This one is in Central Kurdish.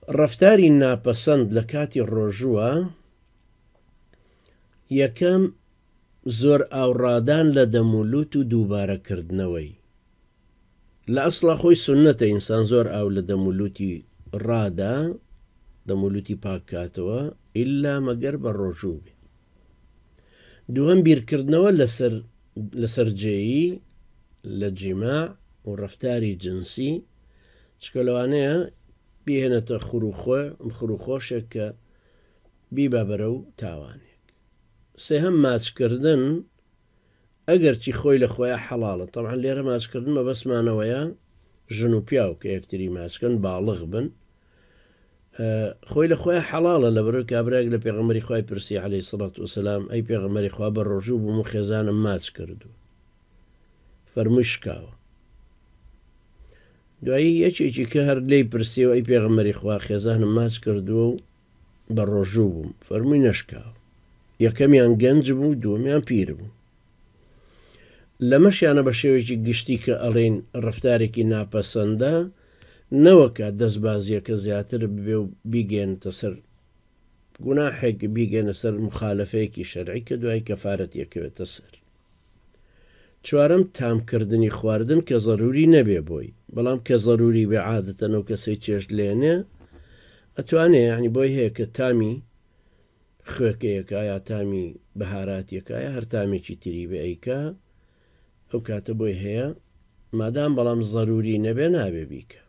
ڕەفتاری ناپەسەند لە کاتی ڕۆژووە، یەکەم، زۆر ئاوڕادان لە دەم و لوت و دووبارە کردنەوەی. لە ئەسڵا خۆی سوننەتە ئینسان زۆر ئاو لە دەم و لوتی ڕادا، دەم و لوتی پاک کاتەوە، ئیلا مەگەر بە ڕۆژوو بێ. دووهەم بیرکردنەوە لەسەر لەسەر جێیی لە جیماع و ڕەفتاری جنسی، چکە لەوانەیە بیهێنێتە خوروخۆشێک کە بیبا بەرەو تاوانێک. سێهەم ماچکردن ئەگەرچی خۆی لە خۆیا حەڵاڵە، تەبعەن لێرە ماچکردن مەبەستمانەوەیە ژن و پیاو کە یەکتری ماچکەن باڵغ بن، خۆی لە خۆیا حەڵاڵە، لەبەرئەوەی کابرایەک لە پێغەمبەری خوای پرسی عەلەیهی سڵات وسلام ئەی پێغەمبەری خوا بە ڕۆژوو بووم و خێزانم ماچ کردووە، فەرمووی شکاوە. دوایی یەکێکی کە هەر لێی پرسیەوە ئەی پێغەمبەری خوا خێزانم ماچ کردووە و بە ڕۆژوو بووم، فەرمووی نەشکاوە. یەکەمیان گەنج بوو، دووەمیان پیر بوو. لەمەشیانە بە شێوەیەکی گشتی کە ئەڵێین ڕەفتارێکی ناپەسەندە، نەوەکا دەستبازییەکە زیاتر ببێ و بیگەیەنێتە سەر گوناحێک، بیگەیەنە سەر موخالەفەیەکی شەرعی کە دوای کەفارەتی ئەکەوێتە سەر. چوارەم، تامکردنی خواردن کە زەروری نەبێ بۆی، بەڵام کە زەروری بێ عادەتەن ئەو کەسەی چێشت لێنێ ئەتوانێ یانی بۆی هەیە کە تامی خوێکەیەکە یا تامی بەهاراتیەکە یا هەر تامێکی تری بێ ئەیکا ئەو کاتە بۆی هەیە مادام بەڵام زەروری نەبێ نابێ بیکا.